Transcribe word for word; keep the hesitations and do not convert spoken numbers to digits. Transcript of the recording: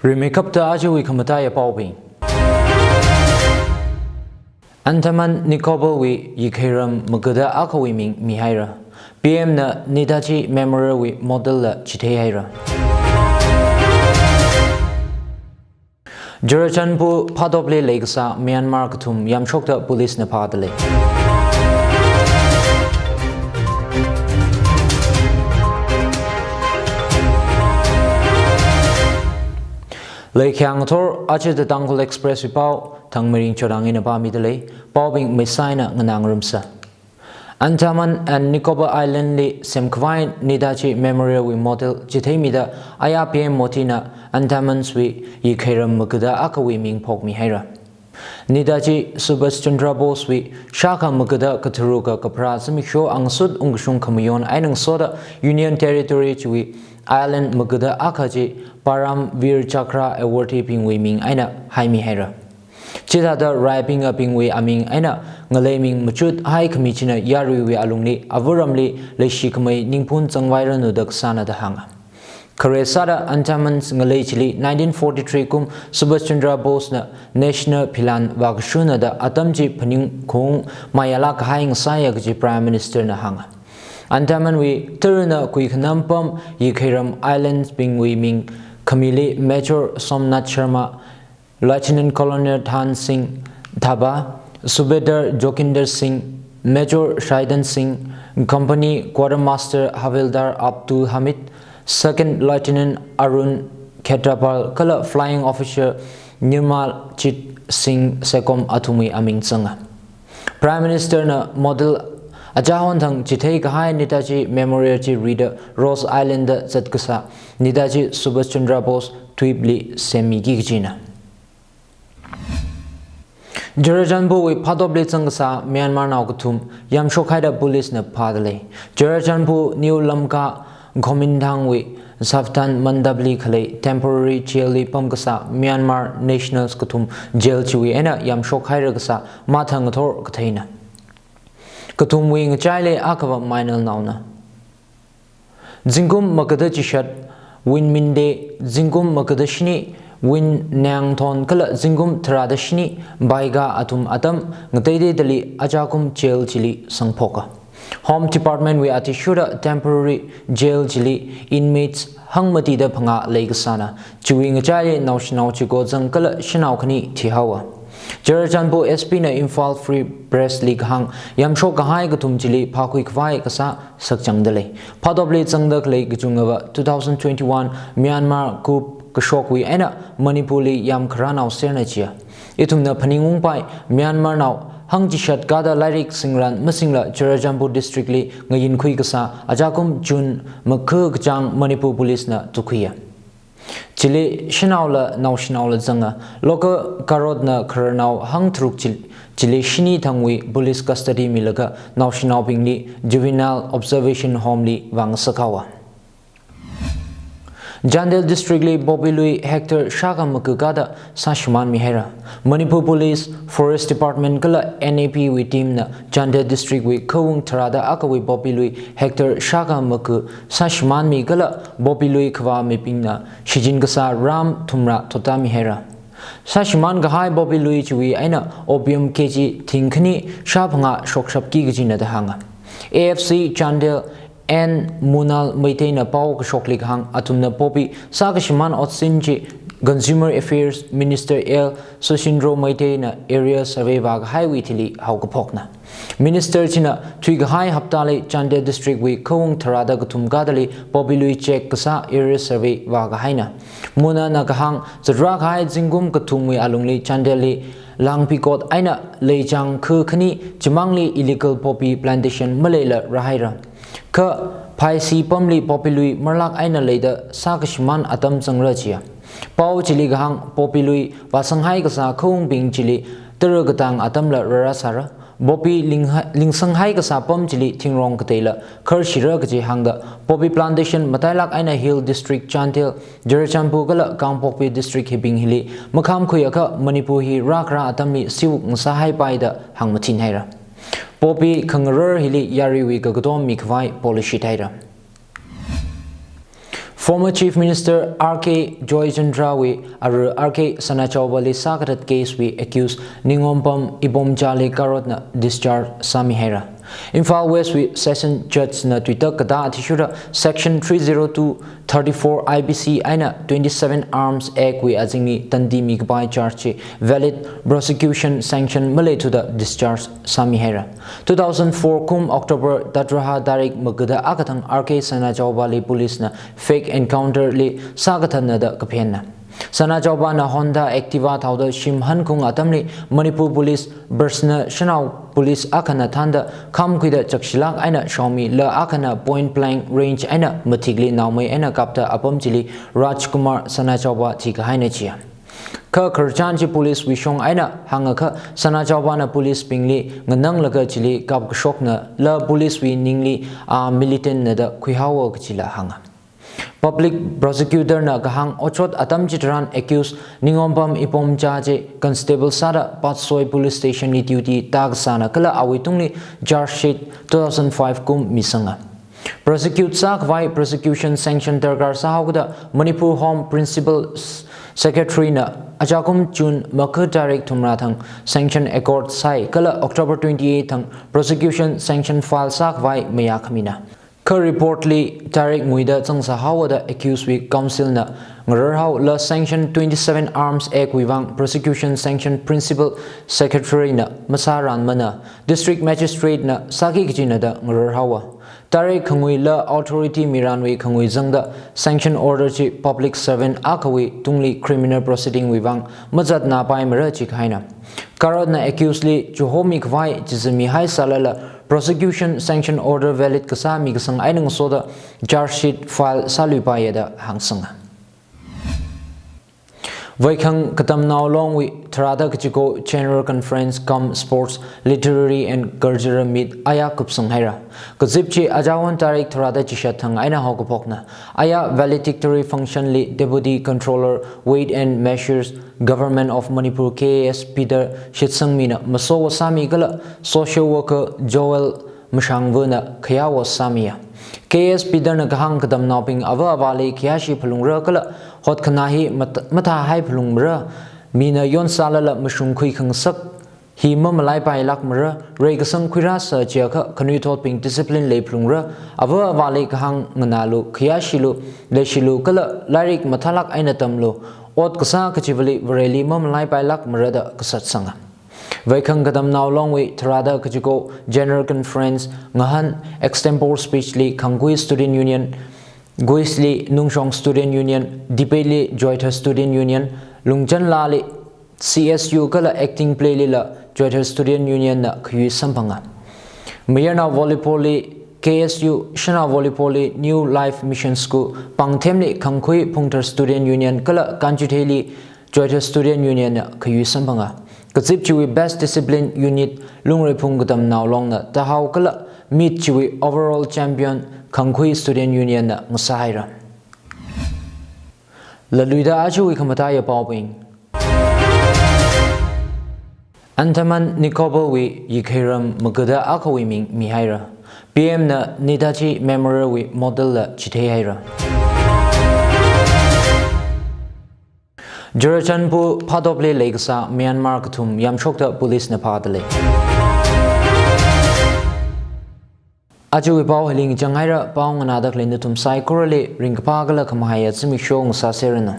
Rimeikapta ajawui khamataiya paobing. Andaman Nicobar wui yikheiram magada akhawui ming mihaira. P M na Netaji Memorial wui model la chitheihaira. Churachandpur phatopli leikasā Myanmar kathum yamshokta police na phādalei. Leikhyang thor aja The Tangkhul Express wui pao, Thangmeiring Chodang ina pāmidalei, paobing maisaina nganāngarumsa. Andaman and Nicobar Island li semkhavai Netaji Memorial wui model chitheimida aya P M Modi na Andamans wui yikheiram magada akhawui ming phokmihaira. Netaji Subhash Chandra Bose wui shākha magada katharuka kapharā zimiksho angasut ungkashung khamayon eina ngasoda Union Territory chiwui island magada akha chi Param Veer Chakra awardee bingwui ming eina haimihaira. Chithāda raibing abingwui aming eina ngaleiming machuthai khami china yaruiwui alungli avaramli leishikhamei ningphun zangvairanu da kasāna da hānga. Khare sāda Andamans ngalei chili nineteen forty-three kum Subhash Chandra Bose na National Philan vākashuna da atam chi phaningkhaung mayālāk kahai ngasāya kaji Prime Minister na hānga. Andaman wui tarana kuikhanam pam yikheiram islands bingwui ming khamili Major Somnath Sharma, Lieutenant Colonel Dhan Singh Dhaba, Subedar Joginder Singh, Major Shaidan Singh, Company Quartermaster Havildar Abdul Hamid, Second Lieutenant Arun Khetrapal kala Flying Officer Nirmal Jit Singh Sekhom athumwui aming zanga. Prime Minister na model achahon thang chithei kahai Netaji Memorial chi rida Ross Island da zatkasā Netaji Subhash Chandra Bose Dweep li semmiki kajina. Churachandpur wui phatopli zangkasā Myanmar nao kathum yamshokhaida police na phādalei. Churachandpur New Lamka Khomintang wui Savdan Mandap li khalei temporary jail li pamkasā Myanmar nationals kathum jail chiwui eina yamshokhaira kasā mathang ngathor katheina. Kathumwui ngachaili akhava minor naona. Zingkum magada chishat Win Myint Dae, zingkum magada shini Win Naing Thon kala zingkum tharāda shini Bae Kha athum atam ngateiteidali ajakum jail chili sangphoka. Home Department wui athishurda temporary jail chili inmates hangmatida phangā leikasāna, chiwui ngachaili naoshinao chiko zang kala shanao khani thihaowa. Churachandpur S P na Imphal Free Press li kahāng yamshok kahai kathum chili phākhui khavai kasā sakchangdalei. Phatopli zangda khalei kachungkhava two thousand twenty-one Myanmar coup kashokwui eina Manipur li yamkharānao serna chiya. Ithumna phaningungpai Myanmar nao hangchishat kada lairik singran masingla Churachandpur district li ngayinkhui kasā ajakum June makha kachāng Manipur police na tukhuiya. Chili shanaola naoshinaola zanga, local Garod na khararnao hangtharuk chil-, chili shini thangwui police custody milaga naoshinaobingli juvenile observation home li vāngasakhaowa. Chandel district li poppy lui hectare shākha makakada sāshimānmihaira. Manipur Police, Forest Department kala N A P wui team na Chandel district wui khawung tharāda akhawui poppy lui hectare shākha maka sāshimānmi kala poppy lui khavāmibingna shichin kasā ram thumrā thotamihaira. Sāshimān kahai poppy lui chiwui eina opium K G thingkhani shāphangā shokshapki kajina da hānga. A F C Chandel N Munal Meitei na pao kashokli kahāng athumna poppy sākashimān otsin chi Consumer Affairs Minister L Susindro Meitei na area survey vākahaiwui thili haokaphokna. Minister china thuikahai haptali Chandel district wui khawung tharāda kathum kadali poppy lui check kasā area survey vākahaina. Munal na kahāng zatrā kahai zingkum kathumwui alungli Chandel li langpikot eina leichāng kha khani chimangli illegal poppy plantation maleila rāhaira. Kha phaisi pamli poppy lui marlak eina leida sākashimān atam zangra chiya. Pao chili kahāng poppy lui vāsanghai kasā khawungbing chili tara katang atamla rārāsāra. Poppy lingha-, lingsanghai kasā pam chili thingrong kateila kharshira kaji hāngda poppy plantation matailak eina Hill District Chandel, Churachandpur kala Kangpokpi District hibing hili makhamkhuiakha Manipur hi rākharā atamli siwuk ngasāhaipaida hāngmathinhaira. Poppy khangarar hili yaruiwui kakatom mikhavai policy haira. Former Chief Minister R K Joychandrawui ara R K Sanachaobali sākathat case wui accused Ningompam Ipomchali karotna discharge sāmihaira. Imphal West wui Session Judge na tuitak katā athishurda Section three zero two, thirty-four I P C eina twenty-seven Arms Act wui azingli tandi mikapai charge chi valid prosecution sanction maleithuda discharge sāmihaira. Two thousand four kum October tatraha tarik magada akha thang R K Sanachaobali police na fake encounter li sākathatna da kaphenna. Sanachaobana Honda Activa thaoda shim hankung atamli Manipur Police personnel shanao police akhana thānda khamkhuida chakshilāk eina shaomi, la akhana point blank range eina mathikli naomei eina kapta apam chili Rajkumar Sanachaoba thikahaina chiya. Kha khararchan chi police wui shong eina hāngakha Sanachaobana police bingli ngananglaga chili kapkashokna, la police wui ningli a militant na da khuihaowa kachila hānga. Public Prosecutor na kahāng otshot atam chitharan accused Ningompam Ipomcha chi constable sāda Patsoi Police Station li duty tākasāna kala awui tungli charge sheet two thousand five kum misanga. Prosecute sākhavai prosecution sanction darkar sāhaokada Manipur Home Principal S-, Secretary na ajakum June makha tarik thumra thang sanction accord sāi kala October twenty-eight thang prosecution sanction file sākhavai mayākhamina. Kha report li tarik nguida zangsāhaowa da accused wui counsel na ngararhao, la Section twenty-seven Arms Act wui vang prosecution sanction Principal Secretary na masāranmana, District Magistrate na sāki kajina da ngararhaowa. Tarik khangui la authority miranwui khangui zangda sanction order chi public servant akhawui tungli criminal proceeding wui vang mazatnapaimara chikahaina. Karotna accused li chihomikhavai chizami haisālala prosecution sanction order valid kasā mikasang eina ngasoda charge sheet file sāluipaiya da hāngsanga. Vaikhang Katamnao Longwui tharāda kachiko General Conference cum Sports, Literary and Cultural Meet aya kupsanghaira. Kazip chi ajawon tarik tharāda chishat thang eina haokaphokna. Aya valedictory function li Deputy Controller, Weight and Measures, Government of Manipur, K A S Peter Shitsangmina masowo sāmi kala social worker Joel Mashangvana khayawo sāmiya. K A S Peter na kahāng katamnaobing ava avāli khayāshi phalungra kala hotkhanā hi mat-, mathāhai phalungmara, mina yonsālala mashungkhui khangasak hi mamalaipailākmara, reikasang khuirāsa chiakha khanuithotbing discipline leiphalungra, ava avāli kahāng nganālu, khayāshilu, leishilu kala lairik mathālāk eina tamlu, ot kasā kachivali Vareli mamalaipailākmara da kasatsanga. Vaikhang Katamnao Longwui tharāda kachiko General Conference ngahān extempore speech li Khangkhui Student Union, Guisli Nungshong Student Union, Debate li Joitha Student Union, Lungchanlali C S U kala Acting Play lila Joitha Student Union na khayui samphanga. Mayarnao Volleyball li K S U, Shanao Volleyball li New Life Mission School, Pangthem li Khangkhui Phungthar Student Union kala Kanchitheili Joitha Student Union na khayui samphanga. Kazip chiwui Best Discipline Unit Lungreiphung Katamnao Long na tahao kala meet chiwui overall champion Khangkhui Student Union na ngasāhaira. Laluida ajawui khamataiya paobing. Andaman Nicobar wui yikheiram magada akhawui ming mihaira. P M na Netaji Memorial wui model la chitheihaira. Churachandpur Phatopli leikasā Myanmar kathum yamshokta police na phādalei. Ajawui pao hili ngachanghaira, pao nganāda khalei nathum saikorali ringkaphā kala khamahaiya zimiksho ngasāseranu.